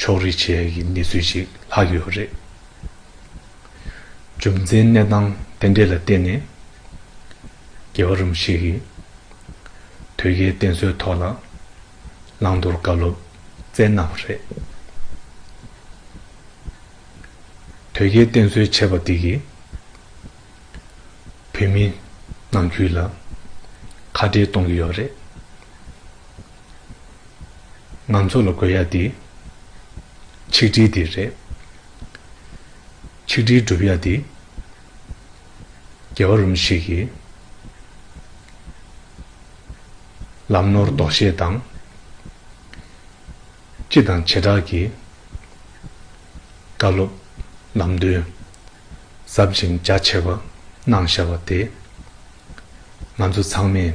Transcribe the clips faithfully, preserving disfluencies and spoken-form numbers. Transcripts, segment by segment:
ཕྱོགས་རིས་བྱེད་ཡ་གི་གནས་ཚུལ་ཞིག་ལྷག་ཡོད་རེད། རྒྱུ་མཚན་གནས་སྟངས་དེ་འདྲས་ལ་བརྟེན་ནས་རྒྱལ་བ་རིན་པོ་ཆེ་གིས་དོལ་རྒྱལ་བསྟེན་གསོལ་ཐོག་ལ་བླང་དོར་བཀའ་སློབ་སྩལ་གནང་བ་རེད། དོལ་རྒྱལ་བསྟེན་གསོལ་བྱས་པ་དེ་གིས་བོད་མི་ནང་ཁུལ་ལ་ཁ་བྲལ་གཏོང་གི་ཡོད་རེད། ང་ཚོ་ལ་དགོས་ཡ་དེ་ཆིག་སྒྲིལ་དེ་རེད། ཆིག་སྒྲིལ་སྒྲུབ་ཡ་དེ་རྒྱལ་བ་རིན་པོ་ཆེ་གི་ལམ་ནོར་ལྡོག་ཤེས་དང་། སྤྱི་དང་བྱེ་བྲག་གི་བཀའ་སློབ་ལམ་སྟོན་ཟབ་ཅིང་རྒྱ་ཆེ་བ་གནང་བཞག་པ་དེ་ང་ཚོ་ཚང་མས་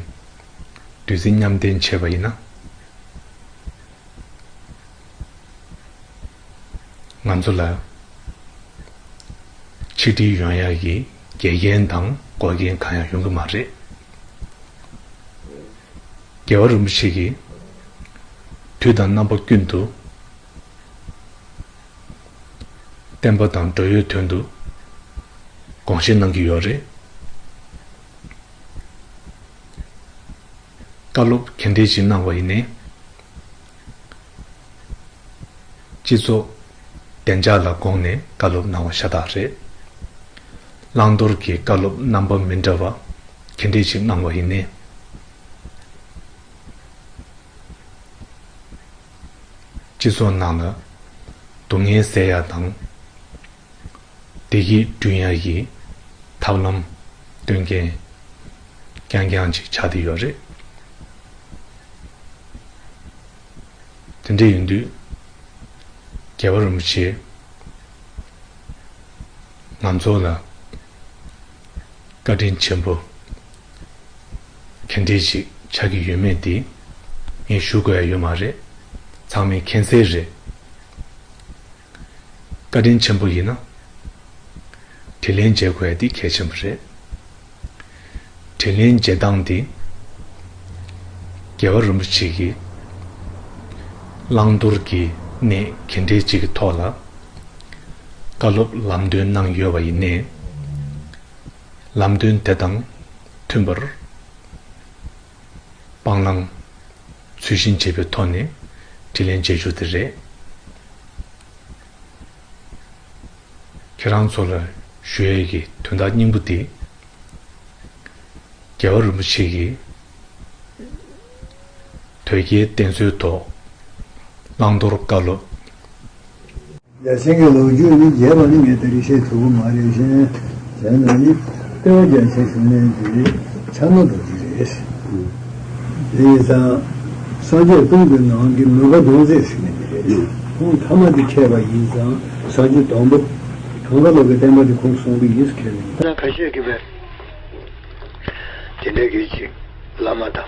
བདུད་རྩི་མཉམ་འཐེན་བྱས་པ་ཡིན་ན། ང་ཚོ་ལ་ཆིག་སྒྲིལ་ཡོང་ཡག་གི་འགལ་རྐྱེན་དང་འགོག་རྐྱེན་གང་ཡང་ཡོང་གི་མ་རེད། རྒྱལ་བ་རིན་པོ་ཆེ་གིས་དུས་དང་རྣམ་པ་ཀུན་ཏུ་བསྟན་པ་དང་འགྲོ་བའི་དོན་དུ་དགོངས་བཞེས་གནང་གི་ཡོད་རེད། བཀའ་སློབ་ག་འདྲས་ཞིག་གནང་བ་ཡིན་ནའི། སྤྱི་ཚོགས་བདེ་འཇགས་ལ་དགོངས་ནས་བཀའ་སློབ་གནང་བ་ཤ་སྟག་རེད། བླང་དོར་གྱི་བཀའ་སློབ་རྣམ་པ་མི་འདྲ་བ་ག་འདྲས་ཞིག་གནང་བ་ཡིན་ནའི། སྤྱི་ཚོགས་ནང་ལ་སྡུག་བསྔལ་སེལ་ཡ་དང་། བདེ་སྐྱིད་བསྐྲུན་ཡ་གི་ཐབས་ལམ་སྟོན་མཁན་རྐྱང་རྐྱང་ཅིག་ཆགས་བསྡད་ཡོད་རེད། དེ་འདྲ་ཡིན་དུས་རྒྱལ་བ་རིན་པོ་ཆེ་ང་ཚོ་ལ་བཀའ་དྲིན་ཆེན་པོ་ག་འདྲས་ཞིག་ཆགས་ཀྱི་ཡོད་མེད་དེ་ངས་ཞུ་དགོས་ཡ་ཡོད་མ་རེད། ཚང་མས་མཁྱེན་གསལ་རེད། བཀའ་དྲིན་ཆེན་པོ་ཡིན་ན། དྲིན་ལན་འཇལ་དགོས་ཡ་དེ་གལ་ཆེན་པོ་རེད། དྲིན་ལན་འཇལ་སྟངས་དེ། རྒྱལ་བ་རིན་པོ་ཆེ་གིས་བླང་དོར་གྱི་གནས་ག་འདྲས་ཅིག་གི་ཐོག་ལ་བཀའ་སློབ་ལམ་སྟོན་གནང་ཡོད་པ་ཡིན་ནའི། ལམ་སྟོན་དེ་དང་མཐུན་པར། སྤང་བླང་ཚུལ་བཞིན་བྱེད་པའི་ཐོག་ནས་དྲིན་ལན་འཇལ་རྒྱུ་དེ་རེད། ཁྱེད་རང་ཚོ་ལ་ཞུ་ཡས་ཀྱི་དོན་དག་སྙིང་པོ་དེ། རྒྱལ་བ་རིན་པོ་ཆེ་གིས་དོལ་རྒྱལ་བསྟེན་གསོལ་ཐོག་བླང་དོར་བཀའ་སློབ། རྒྱ་ཆེན་གྱི་ལོ་རྒྱུས་ནི་རྒྱས་པ་ནི་ངས་ད་རེས་བཤད་ཐུབ་ཀྱི་མ་རེད་ཤིང་། བྱས་ན་ནི་ལྟེ་བ་རྒྱ་ཆེན་ཞུ་མཁན་དེ་ཕྱག་ན་རྡོ་རྗེ་རེད། དེ་ཡིན་ཙང་སངས་རྒྱས་སྟོང་གི་ནང་གི་ནུས་པ་སྟོང་ཟད་ཟེར་མཁན་དེ་རེད། ཁོང་ཐ་མ་དེ་མཁས་པ་ཡིན་ཙང་སངས་རྒྱས་དང་པོ་གངས་དཀར་ལོ་གི་བསྟན་པ་དེ་ཁོང་གསུངས་པ་ཡིན་ཟེར་མཁན་ཡིན། ད་ཁ་ཤས་ཀྱིས་བས། དེ་འདྲའི་གི་ཅིག་བླ་མ་དང་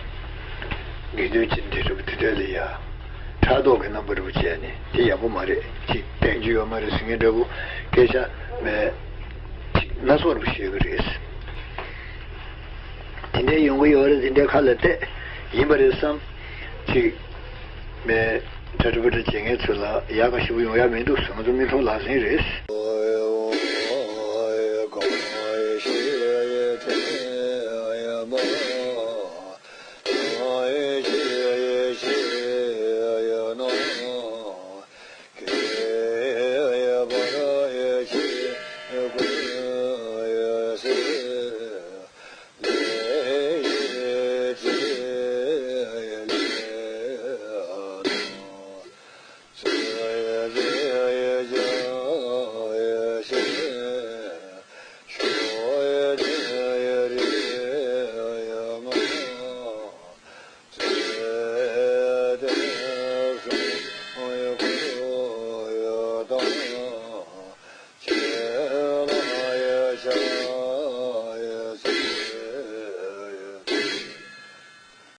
དགེ་འདུན་ཅིག་འདི་རུ་དེ་འདྲ་ལ་ཡ་ཕྲག་དོག་གི་རྣམ་པ་རུ་བྱས་ནས་དེ་ཡག་པོ་མ་རེད། ཅིག་བསྟན་རྒྱུ་ཡོད་མ་རེད་ཟེར་མཁན་འདྲ་པོ་སྐད་ཆ་མེད། ཅིག་སྣ་ཚོགས་རུ་བཤད་གི་རེད། དེ་འདྲའི་ཡོང་གི་ཡོད་རེད། དེ་འདྲའི་ཁ་ལ་བལྟས་ཡིན་པ་རེད་བསམ། ཅིག་མེད། གྲ་སྒྲིག་པ་འདྲ་བྱེད་མཁན་ཚོ་ལ་ཡག་ག་ཞེ་པོ་ཡོང་ཡ་མི་འདུག་ང་ཚོ་མི་ཐུང་ལག་ཟིན་རེད།